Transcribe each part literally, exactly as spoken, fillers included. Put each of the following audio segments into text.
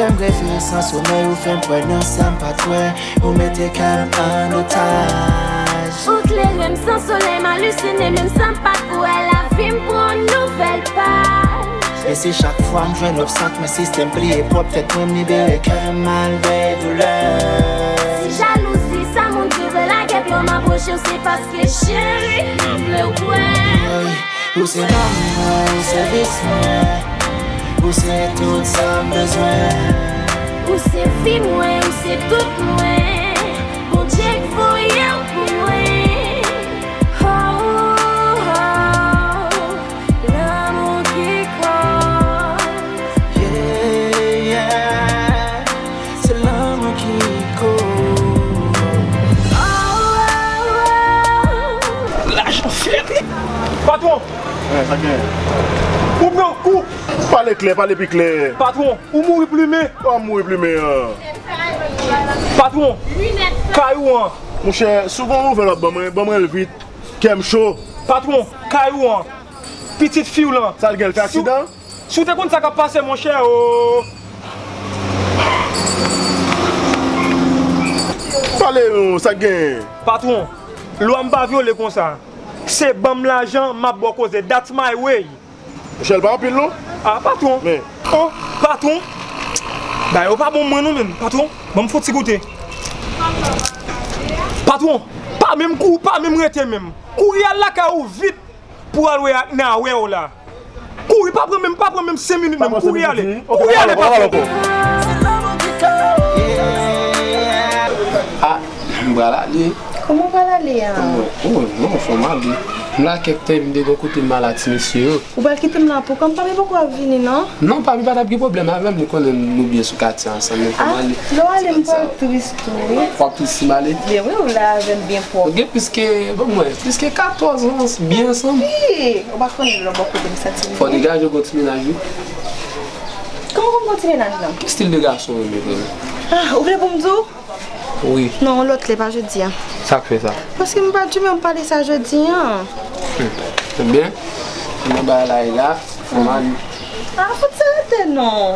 M reve san somèy, ou fè m kwè nan sa m pa t kwè. Ou mete kè m an otaj. Ou klere m san solèy, m alisine menm san m pa t kwè. Lavi m pran nouvèl paj. E si chak fwa m jwenn obstak, men sistèm pliye pwòp tèt mwen, m libere kè m malgre doulè. Si jalouzi sa moun ki vle lagè, pye m apwoche w, se paske cheri, m vle w kwè. Ou se nanm mwen, ou se vis mwen, ou se tout sa m bezwen. Ou se vi mwen, ou se tout mwen, Bondye k voye w pou mwen. Oh, oh, oh. Lanmou ki koz. Yeah, yeah. Se lanmou ki koz. Oh, oh, oh. Lajan fèt. Patwon! Sa gen? Ou pran kou! Pale klè, pale pi klè. Patwon, ou mouri plimen. Ou mouri plimen an. Patwon, kay ou an. Monchè, si w gen yon nouvèl w ap ban mwen, ban mwen l vit. Kè m cho. Patwon, kay ou an. Pitit fi w lan. Sa l gen, l fè aksidan? Si w te konn sa k ap pase, monchè, o. Pale non, sa k gen? Patwon, lwa m pa vyole konsa. Se ban m lajan, m ap ba w koze. That's my way. Monchè, l pa anpil non. Ah, patwon. Men. Oh, patwon. Bagay yo pa bon mwen non menm. Patwon, ban m fon ti goute. Patwon, pa menm kou, pa menm rete menm. Kouri al lakay ou vit pou al wè ak nan wè w la. Kouri, pa pran menm, pa pran menm senk minit menm. Kouri ale. Kouri ale, patwon. Ah, m pral ale. Kòman w pral ale a? Oh, oh, non, fò m ale. M la kèk tan, m te gon kote m al a ti mesye yo. Ou pral kite m la pou kò m? Papi poko ap vini, non? Non, papi pa t ap gen pwoblèm avè m, li konnen nou byen sou katye ansanm, men fò m ale. Ah, lè w ale, m pral tris tou, wi. W ap tris si m ale? Byen wi, ou la avè m byen pwòp. Gen plis ke, ban m wè, plis ke katòz an, byen ansanm. Wi, ou pa konnen lè w bò kote m santi m byen. Fò degaje w gon ti mennaj, wi. Kòman pou m gon ti mennaj lan? Ki stil de gason w renmen vrèman? Ah, ou vle pou m di w? Wi. Non, yon lòt lè, pa jodi a. Sa k fè sa? Paske m pa t janm pale sa jodi a. Hmm. Ebyen, m nan bagay la, e la, fò m ale. Ah, fout sa rete non.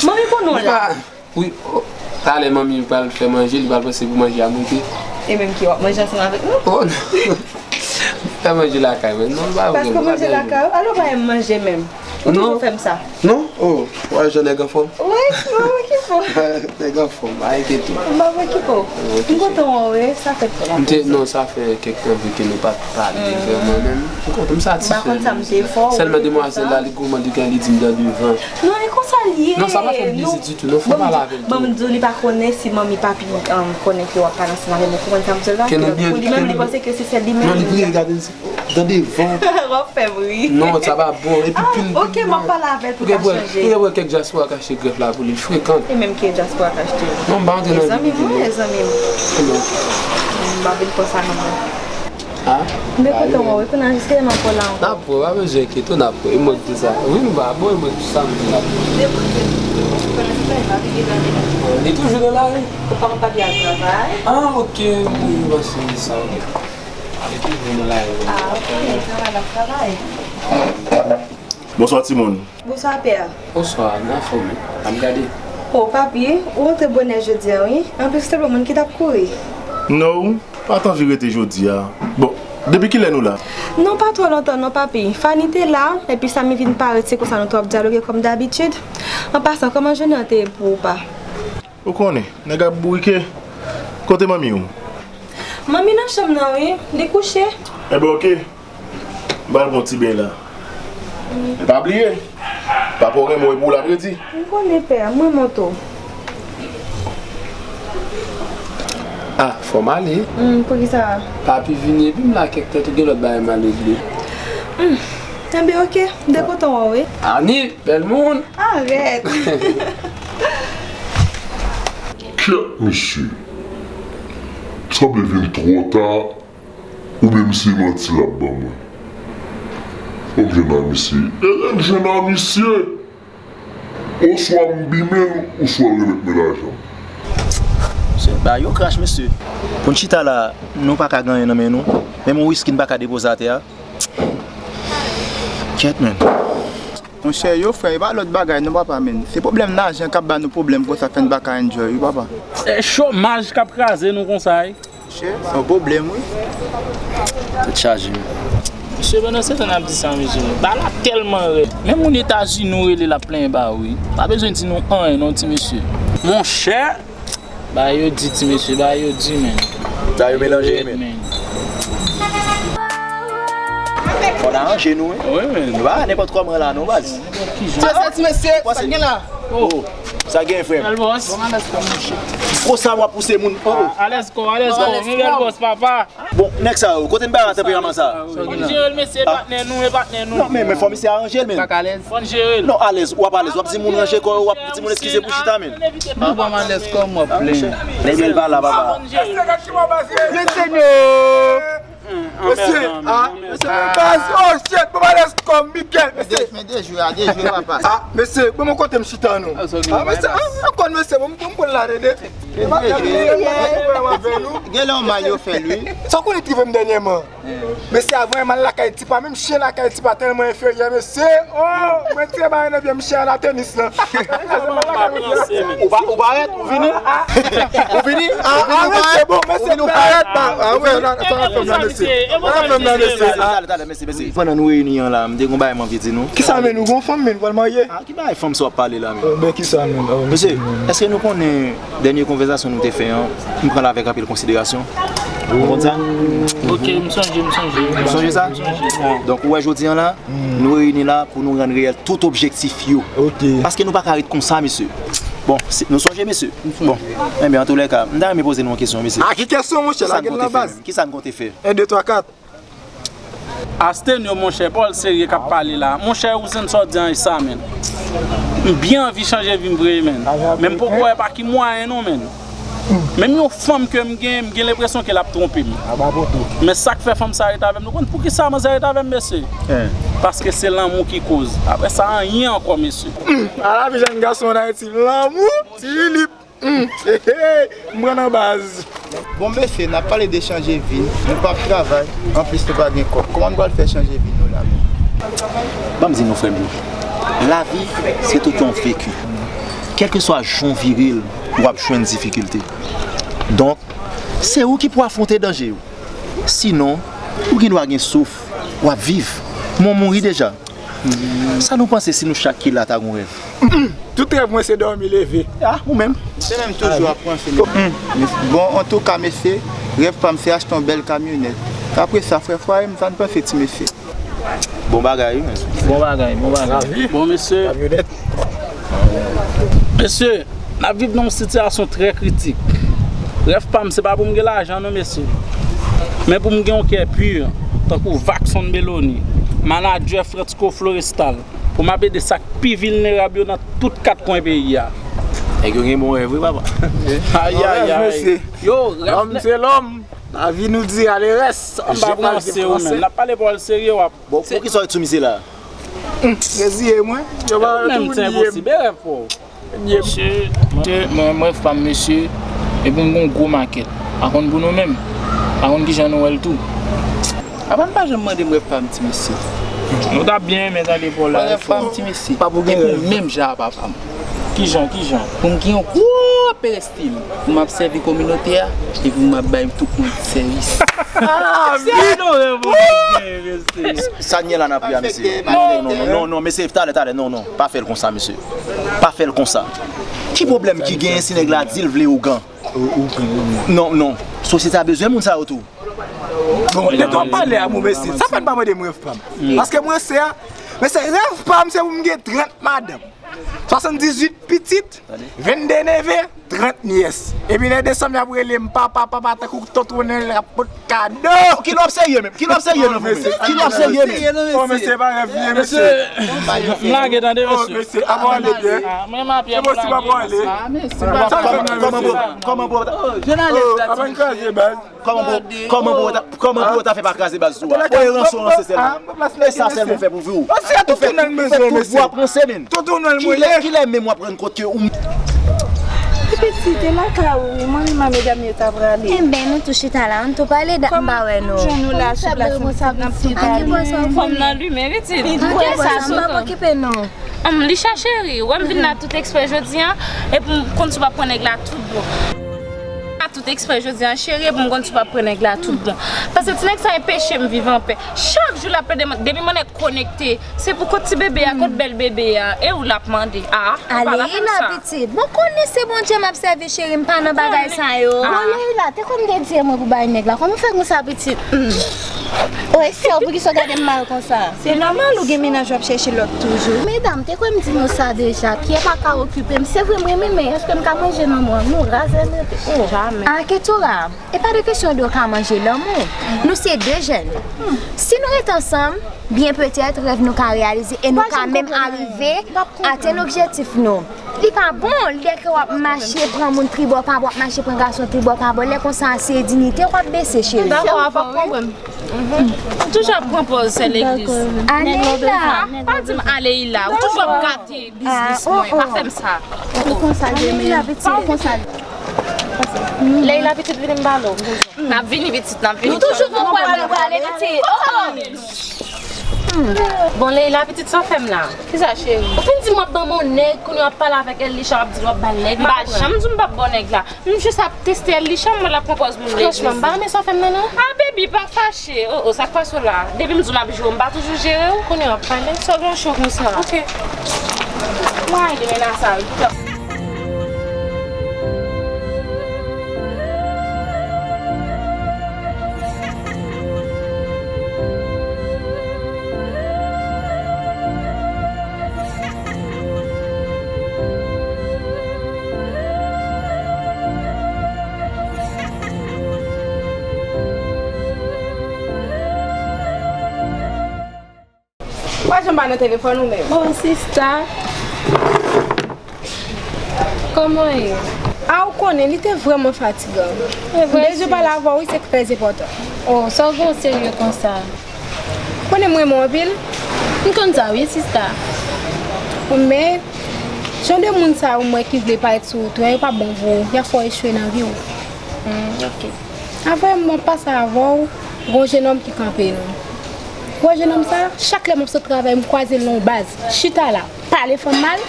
Manmi konnen w la. Wi, oh, talè manmi pral fè manje, li pral panse pou manje a moute. E menm ki w ap manje ansanm avèk nou? Oh, non. Fè manje lakay mwen. Non, pa vre. Paske w manje lakay ou? Alò w pa renmen manje menm. Ou toujou fè m sa. Non? Oh, w a jan nèg anfòm? Wi, m pa wè ki fò. Nèg anfòm, pa enkyete w. M pa wè ki fò. M kontan wè w, wi, sa fè m kontan. M te, non, sa fè kèk tan vre ke nou pa t pale vrèman, men m kontan, m satisfè. M pa konn sa m te fè w. Sèlman demwazèl la, li goumen, li gen, li di m dan devan. Non, e konsa l ye. Non, sa pa fè m plezi ditou, non, fò m pale avè l tou. Bon, m di w, li pa konnen si manmi papi, um, konnen ke w ap pale ansanm avè m, ou konprann sa m di w la? Ke nou byen, pou li menm, li panse ke se sèl li menm. Non, li priye, gade l. Dan devan. W ap fè m ri. Non, sa pa bon. Epi pil. Ah, ok, m ap pale avè l pou l ka chanje. Ou gen wè kèk dyaspora k achte grèf la pou li frekan. E menm ki dyaspora k achte l? Non, m pa antre nan vi prive. E zanmi m, wi, e zanmi m. M pa vin fè sa non mwen. Ah? M byen kontan wè w wi, kounye a jiske m ap wè w la ankò. N ap wè, pa bezwen enkyete w, n ap wè. E mwen ki di sa. Wi, m pa bon, e mwen ki di sa, m di n ap wè. Li toujou nan lari? Ou pa konn papi al travay? Ah, ok, wi, m panse se sa, ok. Li toujou nan lari. Ah, ok, travay l ap travay. Bonswa, timoun. Bonswa, pè. Bonswa, n anfòm wi. Ap gade. Oh, papi, ou rantre bonè jodi a, wi. Anplis, te gen moun ki t ap kouri. No, pa t anvi rete jodi a. Bon, depi kilè nou la? Non, pa twò lontan, non, papi. Fanny te la, epi Samy vin parèt, se konsa nou tou ap dyaloge kòm dabitid. An pasan, kòman jounen an te ye pou ou, pa? Ou konnen, nèg ap bourike. Kote manmi w? Manmi nan chanm nan, wi. Li kouche. Enben, oke. M pral pran yon ti beny la. Men pa bliye, papa w renmen w epi w la, vredi. M konnen, pè, mwen monte w. Ah, fò m ale. Hmm, poukisa? Papi vini epi m la kèk tan tou, gen lòt bagay m al regle. Hmm, enben, oke. M te kontan wè w, wi. Ani, bèl moun. Arèt. Kyèt, mesye. Sanble vin twò ta, oubyen m se manti l ap ban mwen. Fò m jwenn a misye. E lè m jwenn a misye, oswa m bimen l, oswa l remèt mwen lajan m. Se ba yo krach, mesye. Pou n chita la, nou pa ka gen anyen nan men nou. Menm yon wiski n pa ka depoze atè a. Kyèt, menn. Monchè, yo frè, e pa lòt bagay non papa, men se pwoblèm lajan k ap ba nou pwoblèm konsa, fè n pa ka enjoy wi papa. Se chomaj k ap kraze nou konsa wi. Monchè, se yon pwoblèm wi. Tèt chaje. Mesye, pandan se tan n ap di sa, mesye, bagay la tèlman rèd. Menm moun Etazini ou rele l ap plenyen ba ou wi. Pa bezwen di nou anyen non ti mesye. Monchè, bagay yo di ti mesye, bagay yo di men. Bagay yo melanje men. Fò n aranje nou wi. Wi men. Nou pa nenpòt kòman la non baz. Sa sa ti mesye, sa gen la. Oh, sa gen frè m. Bèl bòs. Konsa w ap pouse moun. Oh. Alèz kò, alèz kò. Bèl bòs papa. Bon, nèg sa yo, kote n bay tanperaman sa? Fò n jere l mesye, e patnè nou, e patnè nou. Non men, men fò misye aranje l men. Fò n jere l. Non, alèz, w ap alèz, w ap di moun ranje kò yo, w ap di moun eskize pou chita men. Nou pa malèz kòm w ap plenyen. Nèg bèl pa la papa. Mesye, ah, mesye, baz, oh shit, bon malèz kòm Mikel, mesye. Men dejwe a, dejwe papa. Ah, mesye, bon mwen kote m chita non. Ah, mesye, ah, ankò mesye, bon m pran l la dede. Gen lè yon mal yo fè l wi. Sa w konnen ki rive m dènyèman? Mesye, avan m al lakay tipa, menm chen lakay tipa tèlman enferyè mesye. Oh, mwen tire bagay nan pye m chen al a tenis lan. Ou pa, ou parèt, ou vini? Ou vini? Ah, ah, mesye, bon, mesye, ou parèt. Ah, wi, sa nan fèm la, mesye. Sa nan fèm la, mesye. Talè, talè, mesye, mesye. Pandan nou reyini an la, m te gon bagay m anvi di nou. Kisa men, ou gon fanm men, ou pral marye? Ki bagay fanm sa w ap pale la menm? Ben kisa menm? Mesye, èske nou konnen dènye konvèsasyon nou te fè an, m pran l avèk anpil konsiderasyon? Ou konn sa? Ok, m sonje, m sonje. Ou sonje sa? M sonje. Donk, ou wè jodi an la, nou reyini la pou nou rann reyèl tout objektif yo. Ok. Paske nou pa ka ret konsa, mesye. Bon, nou sonje, mesye? Bon, enben, antoulèka, m ta renmen poze nou yon kesyon, mesye. A ki kesyon, monchè? Lage l nan baz. Kisa n konte fè? En, de, twa, kat. Astenyo, monchè, Paul serye k ap pale la. Monchè, ou santi sa w di an e sa, men. M byen anvi chanje vi m vre, men. Men m poko wè pa ki mwayen non, men. Menm yon fanm ke m gen, m gen lenpresyon ke l ap twonpe m. Men sa k fè fanm sa rete avè m, nou konn poukisa manzè rete avè m, mesye? Paske se lanmou ki koz. Apre sa, anyen ankò, mesye. A lavi jèn gason an Ayiti, lanmou, ti Lilip. M pran nan baz. Bon mesye, n ap pale de chanje vi, nou p ap travay, anplis nou pa gen kòb. Kòman nou pral fè chanje vi nou la menm? Ban m di nou frè m yo, lavi se tout yon veki. Kèlkeswa jan w vire l, w ap jwenn difikilte. Donk, se ou ki pou afwonte danje yo. Sinon, ou gen dwa gen souf, w ap viv, men w mouri deja. Sa nou panse si nou chak ki la ta gon rèv? Tout rèv mwen se dòmi leve. Ah, ou menm? Misye menm toujou ap ranse mesye. Bon, antouka mesye, rèv pa m se achte yon bèl kamyonèt. Apre sa, frè fwaye m, sa n panse ti mesye? Bon bagay wi, men. Bon bagay, bon bagay. Bon mesye. Kamyonèt. Mesye, n ap viv nan yon sitiyasyon trè kritik. Rèv pa m, se pa pou m gen lajan non, mesye. Men pou m gen yon kè pi, tankou Vakson Beloni, manadjè Frantz Ko Florestal, pou m ap ede sa k pi vilnerab yo nan tout kat kwen peyi a. Nèg yo gen bon rèv wi, papa. Ayayay. Yo, rèv se lòm. Lavi nou di ale rès. M pa pranse ou menm. N ap pale pawòl serye, w ap... Bon, poukisa w sou misye la? Reziye mwen. Yo pa tou liye m. Mesye, mesye, mwen, mwen rèv pa m, mesye, epi m gon gwo makèt. Pa konn pou nou menm. Pa konn kijan nou wè l tou. Papa m pa janm mande m rèv pa m, ti mesye. Nou t ap byen renmen tande pawòl la. Rèv pa m, ti mesye. Epi menm jan a papa m. Kijan, kijan? Pou m gen yon gwo perestil. Pou m ap sèvi kominote a. Epi m ap bay tout moun sèvis. Ah, se yon rèv ou gen, mesye. Sa n ye la nan pri a, mesye? Non, non, non, non, non, mesye, talè, talè, non, non. Pa fè l konsa, mesye. Pa fè l konsa. Ki pwoblèm ki genyen si nèg la di l vle ougan? Non, non. Sosyete a bezwen moun sa yo tou. Bon, lè w ap pale a mwen, mesye, sa fè n pa mande m rèv pa m. Paske mwen se a, mesye, rèv pa m se pou m gen trant madanm, swasanndizuit pitit, vennde neve, trant nyès. Epi lè desanm y ap rele m papa, papa, tankou tonton Nèl ap pot kado. Kilè w ap serye menm? Kilè w ap serye menm ou menm? Kilè w ap serye menm? Oh, mesye, pa rèv li ye, mesye. M lage tande, mesye. Oh, mesye, ap ale byen. Mwen m ap... Se posib ap ale. Sa fè m nan, mesye. Kòman pou, kòman pou, kòman pou, kòman pou, kòman pou, kòman pou ta fè pa kraze baz sou a? Ou e ranse, ranse sèlman. E sa sèlman ou fè pou vi w. Ou fè, ou fè tout bwa pran semèn. Kilè, kilè menm w ap rann kont ke ou... Ti pitit, e lakay ou wi, manmi, manmi, medam yo ta prale. Enben, nou tou chita la, ann tou pale dat m pa wè nou. Kòman nou la sou plas nou, n ap tou pale. Fòm nan limen, pitit. Sa m p ap okipe non. Anm, Licha cheri, ou wè m vin la tout eksprè jodi a, epi m konn si w p ap pran nèg la tout bon. A tout eksprè jodi a, cheri, epi m konn si w p ap pran nèg la tout bon. Paske ti nèg sa enpeche m viv anpè. Chak jou l ap plede mande, depi m wè nèg konekte, se pou kot ti bebe a, kot bèl bebe a, e ou l ap mande. A, ou pa la fè m sa. Pitit, bon, konnen se Bondye m ap sèvi, cheri, m pa nan bagay sa yo. Bon, Leila, te konn te di mwen pou bay nèg la. Kòman w fè konsa, pitit? Oy, sè w, poukisa w gade m mal konsa? Se nòmal ou gen mennaj w ap chèche lòt toujou. Medam, te kwè m di nou sa deja, Pierre pa ka okipe m. Se vre m renmen, men èske m ka manje lanmou an? Nou raz lè m rete. Oh. Jamè. Ah, Ketura, e pa de kesyon de w ka manje lanmou. Nou se de jèn. Si nou ret ansanm, byen petèt rèv nou ka reyalize e nou ka menm arive atenn objektif nou. Li pa bon, lè ke w ap mache, pran moun tribò pa bò, w ap mache, pran gason tribò pa bò, lè konsa se diyite w ap bese, cheri. Dakò, w ap konprann. Ou toujou ap pran pòz sè legliz. Aleila. Pa di m Aleila, ou toujou ap gate biznis mwen, pa fè m sa. Ou konsa l ye, men pa w konsa l ye. Leila, pitit, vini m pale w. N ap vini, pitit, n ap vini. Nou toujou pran pòz, nou prale, pitit. Bon, Leila, pitit, sa w fè m la? Kisa, cheri? Ou fin di m w ap ban m yon nèg, kounye a w ap pale avèk Elisha, w ap di l w ap ba l nèg, m pa konprann. M pa janm di w m p ap ba w nèg la. M jis ap teste Elisha, m wè l ap pran pòz moun legliz. Franchman, m pa renmen sa w fè m nan, non. Ah, baby, pa fache. Oh, oh, sa k pase w la? Depi m di w m ap jere w, m pa toujou jere w? Kounye a w ap pale? Sa w gen yon cho konsa? Ok. Mwen ale demen nan sa, wi. Pa janm pa nan telefòn ou menm. Oh, sista. Kòman w ye? A, ou konnen, li te vrèman fatigan. M bezwen pale avè w, wi, se trè enpòtan. Oh, sa w gen w serye konsa? Ou konnen m renmen w anpil. M konn sa, wi, sista. Men, jan de moun sa yo m wè ki vle parèt sou wout ou an, yo pa bon pou ou. Y ap fè w echwe nan vi w. Hmm, ok. Avè m, m ap pase avè w, gon jennonm ki kanpe nou. Ou wè jennonm sa, chak lè m ap sot travay, m kwaze l nan yon baz. Chita la, pale fanm mal,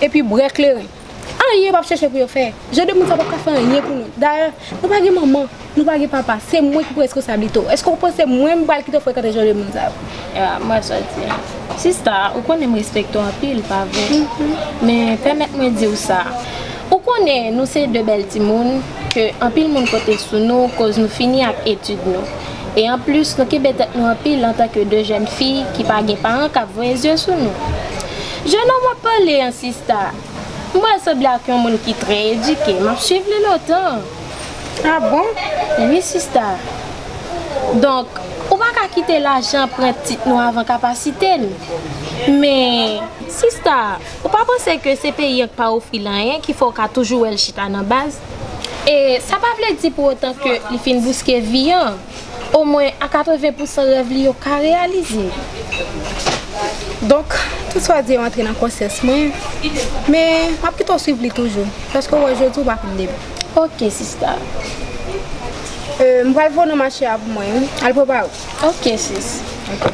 epi bwè kleren. Anyen yo p ap chèche pou yo fè. Jan de moun sa p ap ka fè anyen pou nou. Dayè, nou pa gen manman, nou pa gen papa. Se mwen ki pou reskonsablite w. Èske w panse mwen m pral kite w frekante jan de moun sa yo? Ah, m wè sa w di a. Sista, ou konnen m respekte w anpil, pa vre? Men, pèmèt mwen di w sa. Ou konnen, nou se de bèl timoun, ke anpil moun konte sou nou, koz nou fini ak etid nou. E anplis, nou kenbe tèt nou anpil antanke de jèn fi ki pa gen paran k ap voye zye sou nou. Jennonm w ap pale an, sista, m wè l sanble ak yon moun ki trè edike. M ap swiv li lontan. Ah bon? Wi, sista. Donk, ou pa ka kite lajan pran tit nou avan kapasite n. Men, sista, ou pa panse ke se peyi an k pa ofri l anyen ki fè w ka toujou wè l chita nan baz? E sa pa vle di pou otan ke li fin bouske vi an. Omwen a katreven pousan rèv li yo ka reyalize. Donk, tout sa w di yo antre nan konsyans mwen, men m ap kite w swiv li toujou, paske w wè jodi w pa fin demen. Ok, sista. Euh, m pral voye non mache a pou mwen, wi. Al prepare w. Ok, sis. Ok.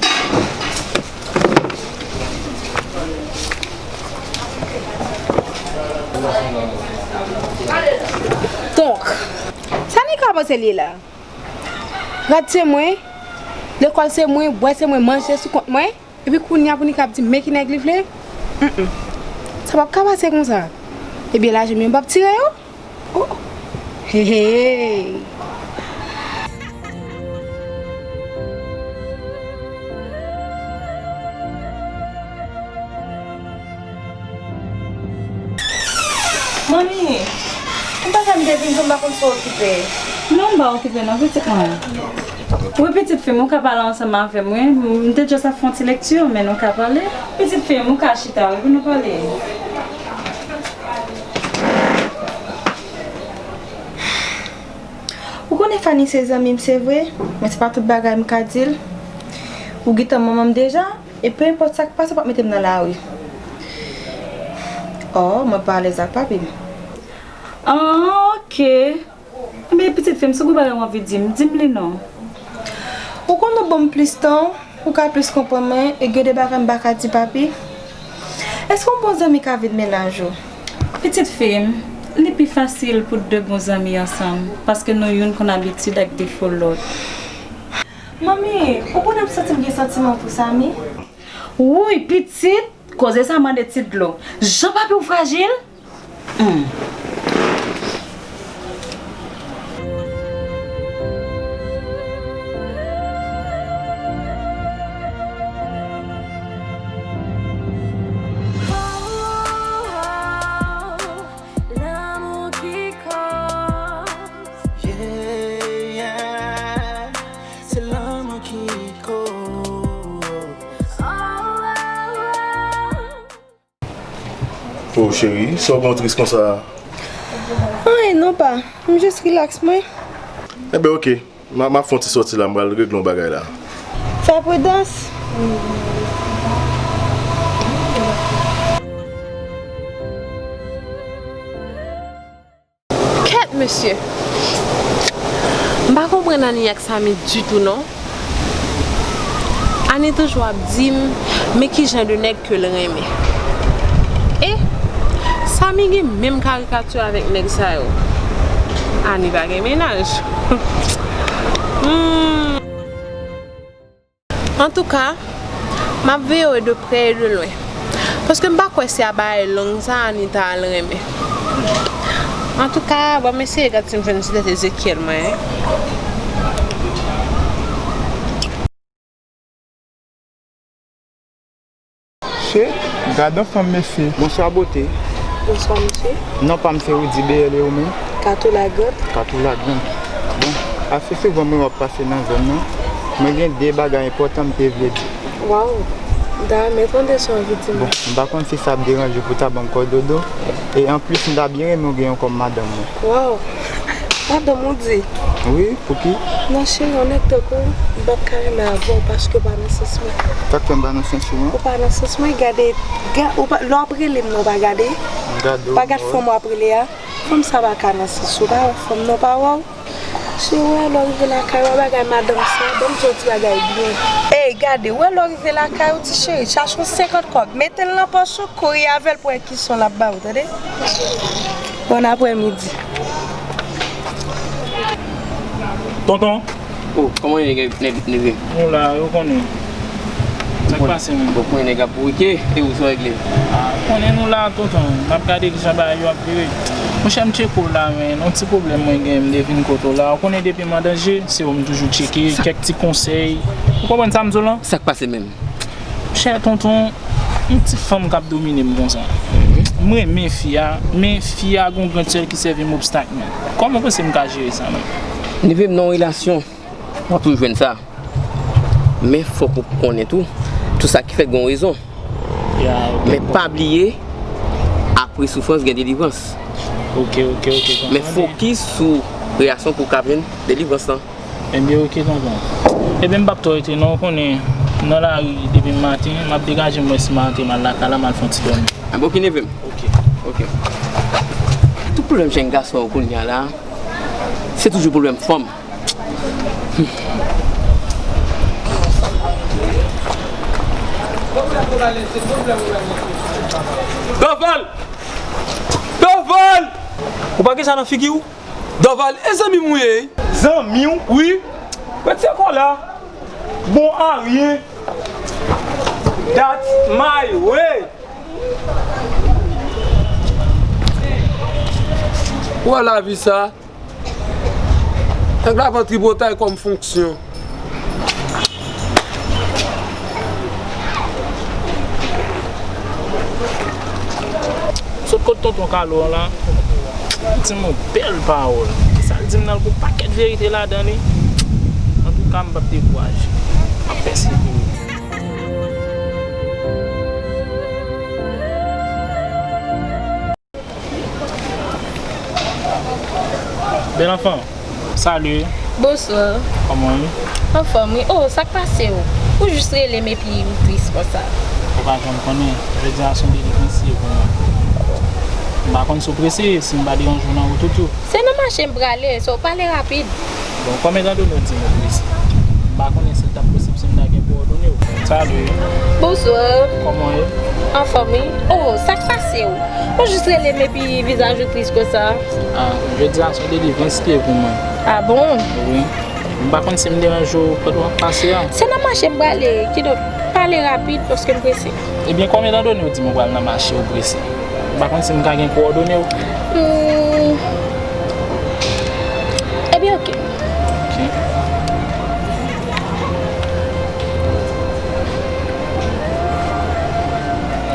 Donk, sa Nika panse l ye la? Rad se mwen, lekòl se mwen, bwè se mwen, manje sou kont mwen. Epi kounye a pou Nika ap di m men ki nèg li vle? Mm, mm. Sa p ap ka pase konsa. Ebyen lajan m yo m p ap tire yo? Oh. Hey, hey. Manmi, ou pa janm te vin, jan m pa konn sa w okipe. Non, m pa okipe non, pitit mwen. Wi, pitit fi m, ou ka pale ansanm avè m, wi. M te just ap fè yon ti lekti, men nou ka pale. Pitit fi m, ou ka chita, wi, pou nou pale. Ou konnen Fanny se zanmi m, se vre, men se pa tout bagay m ka di l. Ou gentan manman m deja. E pe enpòt sa k pase, w p ap mete m nan lari. Oh, mwen pa alèz ak papi m. Ah, ok. Men pitit fi m, si w gen bagay w anvi di m, di m li non. Ou konn ou ban m plis tan, ou ka plis konprann mwen, e gen de bagay m pa ka di papi. Èske yon bon zanmi ka vin mennaj ou? Pitit fi m, li pi fasil pou de bon zanmi ansanm, paske nou youn konn abitid ak defo lòt. Manmi, ou konnen m santi m gen santiman pou Samy? Wouy, pitit, koze sa mande ti dlo. Jan papi w frajil? Hmm. Lanmou ki koz. Yeah, yeah. Se lanmou ki koz. Oh, oh, oh. Oh, cheri, sa w gen w tris konsa? Anyen non, pa. M jis rilaks mwen. Enben, oke. M a, m ap fè yon ti sòti la, m pral regle yon bagay la. Fè pridans. Kèt, mesye! M pa konprann Ani ak Samy ditou, non. Ani toujou ap di m, men ki jan de nèg ke l renmen. E Samy gen menm karikati avèk nèg sa yo. Ani pa gen mennaj. Hmm. Antouka, m ap veye w de prè e de lwen. Paske m pa kwè se a bagay long sa Ani ta al renmen. Antouka, ban m eseye gad si m jwenn ti tèt Ezekyèl mwen, en. Che, gad yon fanm, mesye. Bonswa, bote. Bonswa, mesye. Non pa m se Rudy B L, e ou menm? Kato Lagrand. Kato Lagrand. Bon, ase souvan mwen wè w ap pase nan zòn nan. Mwen gen de bagay enpòtan m te vle di. Waw. M ta renmen tande sa w anvi di m. Bon, m pa konn si sa ap deranje w pou w ta ban m kòdodo. E anplis, m ta byen renmen w gen yon kòm madanm mwen. Waw. Madanm ou di? Wi, pouki? Non, cheri, yon nèg tankou w, m p ap ka renmen avè w paske w pa nan sans mwen. Sa k fè m pa nan sans ou an? Ou pa nan sans mwen, gade, ga, ou pa, lè w ap rele m nan, w pa gade? M gade w, pa gad fanm w ap rele a? Fanm sa pa ka nan sans ou, pa wè fanm nan, pa wè w? Cheri, wè lè w rive lakay ou, bagay madanm sa, ban m di w ti bagay byen. Ey, gade, wè lè w rive lakay ou, ti cheri, chache yon senkant kòb, mete l nan pòch ou, kouri avè l pou wè ki son l ap ba ou, tande? Bon aprèmidi. Tonton. Oh, kòman w ye, ne-, neve? Nou la, ou konnen. Sa k pase, menm? Bon, konnen nèg ap bourike, e ou sa w regle? Ah, konnen nou la, tonton. N ap gade kijan bagay yo ap vire. Monchè, m tcheke w la, men yon ti pwoblèm mwen gen, m te vin kote w la. Ou konnen depi m an danje, se ou m toujou tcheke, kèk ti konsèy. Ou konprann sa m di w lan? Sa k pase menm? Chè tonton, yon ti fanm k ap domine m konsa. M renmen fi a, men fi a gon grenn sèl ki sèvi m obstak, men. Kòman w panse m ka jere sa, menm? Neve m nan yon relasyon, w ap toujou jwenn sa. Men fòk ou konnen tou, tout sa ki fèt gon rezon. Ya, ok. Men pa bliye, apre soufrans gen delivrans. Ok, ok, ok, konprann. Men fokis sou relasyon pou w ka jwenn delivrans lan. Ebyen, oke, tonton. Ebyen, m p ap twò rete, non, ou konnen, nan lari, depi maten, m ap degaje m wè si m a antre m al lakay la, m al fè yon ti dòmi. Ebyen, oke, neve m. Oke. Oke. Tout pwoblèm jèn gason yo kounye a la, se toujou pwoblèm fanm. Dorval! Dorval! Ou pa gen sa nan figi w? Dorval, e zanmi m ou ye? Zanmi w? Wi. Retire kò la. Bon a rien. That's my way. Ou wè lavi sa? Nèg la pran tripotay kòm fonksyon. Sot kot tonton Kalo an la, li di m yon bèl pawòl. Sa l di m nan, l gon pakèt verite ladan li. Antouka, m p ap dekouraje. M ap pèsevere. Bèl anfan, salut. Bonswa. Kòman w ye? Anfòm, wi. Oh, sa k pase w? Ou jis rele m epi ou tris konsa. Ou pa janm konnen, jodi a se yon delivrans li ye pou mwen. M pa konn si w prese, si m pa deranje w nan wout ou tou. Se nan mache m prale, so pale rapid. Bon, kòm etandone w di m ou prese, m pa konnen si l t ap posib si m ta gen kowòdone w. Salut. Bonswa. Kòman w ye? Anfòm, wi. Oh, sa k pase w? Ou jis rele m epi vizaj ou tris konsa. Ah, jodi a se yon delivrans li ye pou mwen. Ah bon? Wi. M pa konn si m deranje w pandan w ap pase a. Se nan mache m prale, kidonk pale rapid paske m prese. Ebyen, konbyen tan done w di m ou pral nan mache, ou prese? M pa konn si m ka gen kowòdone w. Hmm. Ebyen, oke. Ok.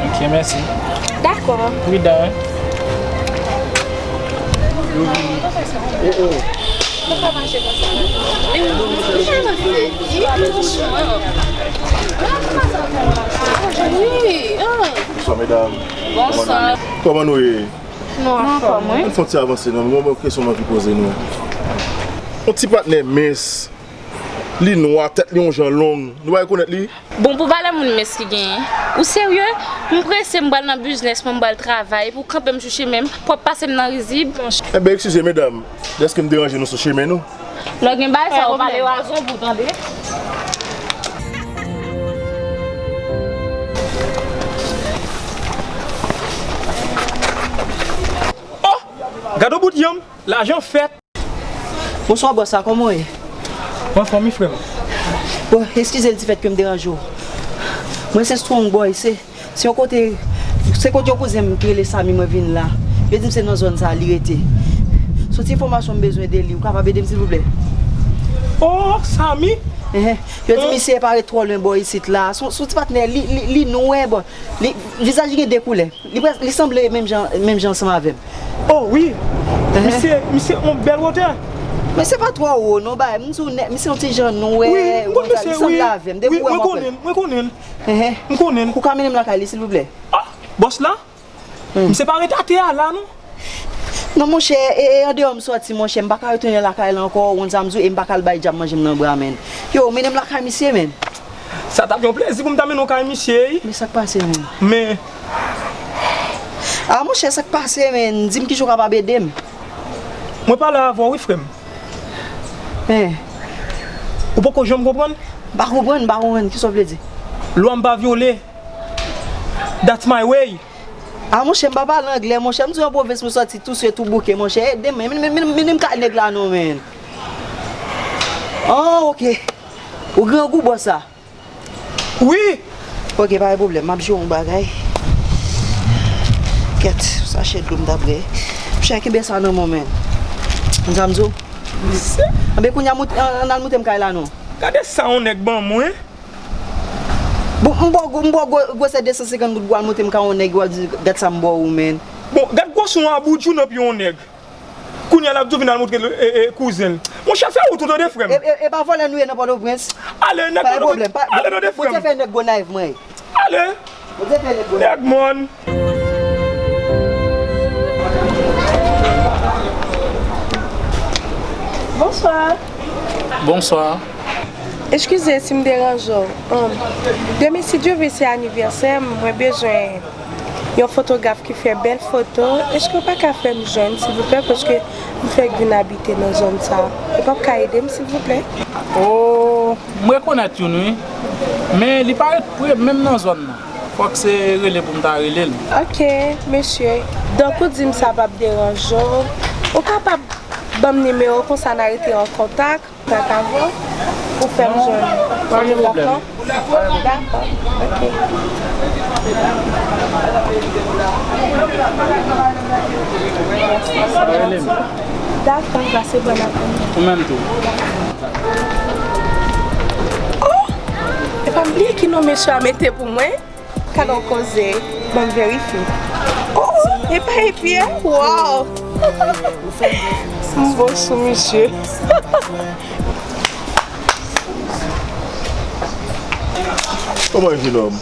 Ok, mèsi. Dakò. Pridan, wi. Oh, oh. Bonswa, medam. Bonswa. Kòman nou ye? Nou anfòm, wi. Ann fè yon ti avanse non, m gen yon kesyon m anvi poze nou. Yon ti patnè mens, li nwa, tèt li yon jan long, nou pa rekonèt li? Bon, pou valè moun mens ki genyen. Ou serye? M prese, m pral nan biznès mwen, m pral travay, epi w kanpe m sou chemen m, pou w ap pase m nan rizib. Enben, eskize medam, dèske m deranje nou sou chemen nou? Lè w gen bagay sa, ou pale razon pou w tande. Oh! Gade yon bout yanm, lajan fèt. Bonswa bòs la, kòman w ye? Mwen anfòm wi frè m. Bon, eskize l difèt ke m deranje w. Mwen se Strong Boy, se, se yon kote, se kote yon kouzen m ki rele Samy mwen vin la. Yo di m se nan zòn sa a li rete. Se yon ti enfòmasyon m bezwen de li, ou kapab ede m silvouplè? Oh, Samy? Enhen. Yo di misye pa ret twò lwen bò isit la. Se yon, se yon ti patnè, li, li, li nwè, bon, li, vizaj li gen de koulè. Li près, li sanble menm jan, menm jan ansanm avè m. Oh wi. Enhen. Misye, misye yon bèl wotè. Men se pa twò wo non, bay. M di w nèt, misye yon ti jan nwè, wi, m konn misye, li sanble avè m. Depi w wè m ap wè. Mwen konnen l, mwen konnen l. Enhen. M konnen l. Ou ka mennen m lakay li silvouplè? Ah, bòs la? Misye pa ret atè a la non. Non monchè, e, e andeyò m sòti monchè, m pa ka retounen lakay la ankò, ou konn sa m di w, e m pa ka al bay dyab manje m nan bra menn. Yo, mennen m lakay misye menn. Sa t ap yon plezi pou m ta mennen w kay misye wi. Men sa k pase menn? Men. Ah monchè, sa k pase menn? Di m kijan w kapab ede m. Mwen pale avè w wi frè m. Hen. Ou poko janm konprann? M pa konprann, m pa konprann. Kisa w vle di? Lwa m pa vyole. That's my way. Ah monchè, m pa pale anglè monchè, m di w an pwovens mwen sòti tou swe tou bouke monchè, ede m men, men, men, men, men m ka nèg la non menn. Ah, oke. Ou grangou bòs sa? Wi. Oke, pa gen pwoblèm, m ap jwe yon bagay. Kèt, sachè dlo m ta prè. Monchè, kenbe sa nan men w menn. Konn sa m di w? Anben kounye a moute, ann, ann al moute m kay la non. Gade sa yon nèg ban mwen. Bon, m ba w gwo, m ba w gwo, gwosè de san senkant goud pou w al moute m kay yon nèg, w ap di, gad sa m ba w menn. Bon, gad gwosè yon aboudjou nan pye yon nèg. Kounye a l ap di w vin al montre l, e, e, kouzen l. Monchè, fè wout ou tande frè m. E, e, e pa vòlè nou ye nan Pòtoprens. Ale, nèg Pòtoprens. Pa gen pwoblèm, pa, ale tande frè m. Bondye fè nèg Gonayiv mwen. Ale. Bondye fè nèg Gonayiv. Nèg mòn. Bonswa. Bonswa. Eskize si m deranje w. Ann, demen, si Dye vle, se anivèsè m, mwen bezwen yon fotograf ki fè bèl foto. Èske w pa ka fè m jwenn, silvouplè? Paske m fèk vin abite nan zòn sa a. Ou p ap ka ede m, silvouplè? Oh, m rekonèt youn, wi. Men li pa ret pre menm nan zòn nan. Fòk se rele pou m ta rele l. Oke, mesye. Donk, ou di m sa p ap deranje w. Ou kapab ban m nimewo w, konsa n a rete an kontak. Kontak avè w pou fè m jwenn fotograf lan? Pa gen pwoblèm. Dakò, oke. Rele m. Dakò, pase bòn aprèmidi. Ou menm tou. Oh! Epa m bliye ki non mesye a mete pou mwen. Gad on koze, ban m verifye. Oh, epa epi, waw! M bon sou misye. Kòman e, jenòm?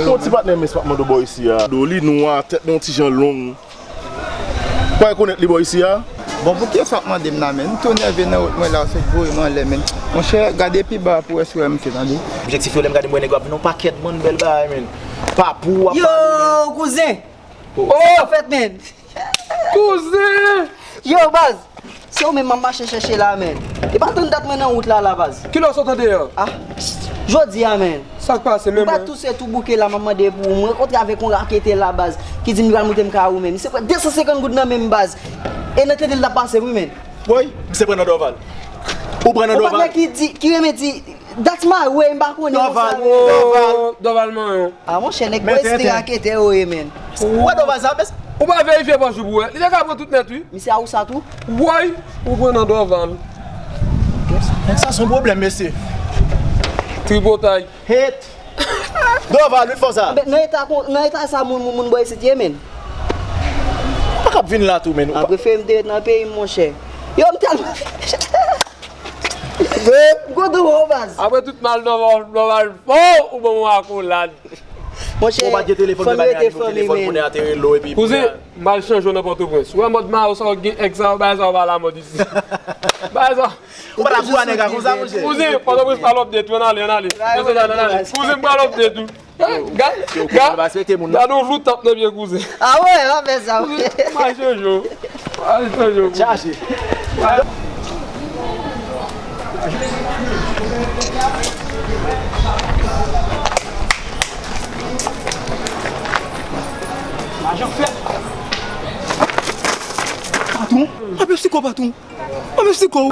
Yon ti patnè mens pa t mande w bò isi a. Do li nwa, tèt li yon ti jan long. Ou pa rekonèt li bò isi a? Bon, poukisa w ap mande m la, menn? M tou nève nan wout mwen la, w sot voye m anlè, menn. Monchè, gade pi ba pou w wè si w wè misye, tande. Objektif yo, lè m gade m wè nèg yo ap vin yon pakèt bann bèl bagay, menn. Pa pou w ap pale, menn. Yo, kouzen! Oh! Sa fèt, menn? Kouzen! Yo, baz! Se ou menm m ap mache chèche la, menn. E pa tann dat mwen nan wout la, la, baz. Kilè w sot andeyò? Ah. Jodi a, men. Sa k pase menm? Mwen pa tou se tou bouke la, m ap mande pou ou. Mwen rankontre avèk yon raketè la, baz, ki di m li pral montre m kay ou, men. Li se pran de san senkant goud nan men m, baz. E nan tete l t ap pase m, wi, men. Woy, misye pran nan Dorval. Ou pran nan Ou pa Dorval. Nèg ki di, ki renmen di, that's my way, m pa konnen. Dorval, Konsa, men. Dorval. Dorval manyen. Ah, monchè, nèg Men bwè se tenten. Raketè yo ye, men. Ou wè Dorval sa, mes. Ou pa verifye pòch ou pou wè. Li te ka pran tout nèt, wi. Misye a ou sa tou? Woy, ou pran nan Dorval. Sa se yon pwoblèm, mesye. Tripotay. Het. Dorval, wi, fò sa. Men nan eta, kon- nan eta sa, moun, moun, moun bwè isit ye, men. Pa kap vin la tou, men. An prefere m te ret nan peyi m, monchè. Yo, m tèlman. M kontan wè w, baz. Apre tout mal Dorval, Dorval fò, ou ban mwen akolad. Monchè, Ou pa gen telefòn, fanmi men rete pa gen fanmi, telefòn, konnen men. a te rele w epi. Kouzen, m al chanje w nan Pòtoprens. Ou wè mòd ma ou sa w gen èg sa, bagay sa w pa la mòd isi. Bagay sa. Ou pa la kou a nèg a konsa, monchè. Kouzen, Pòtoprens pa lòp de tou, ann ale, ann ale. Ah, Mesye, ann ale. Kouzen, m pa lòp de tou. Gad, Yo, gad, respekte moun nan. Gad yon flou tap nan pye kouzen. Ah wè, w ap fè sa, wi. M al chanje w. M al chanje w. Chache. Patwon, pa pèsi kò patwon. Pa pèsi kò.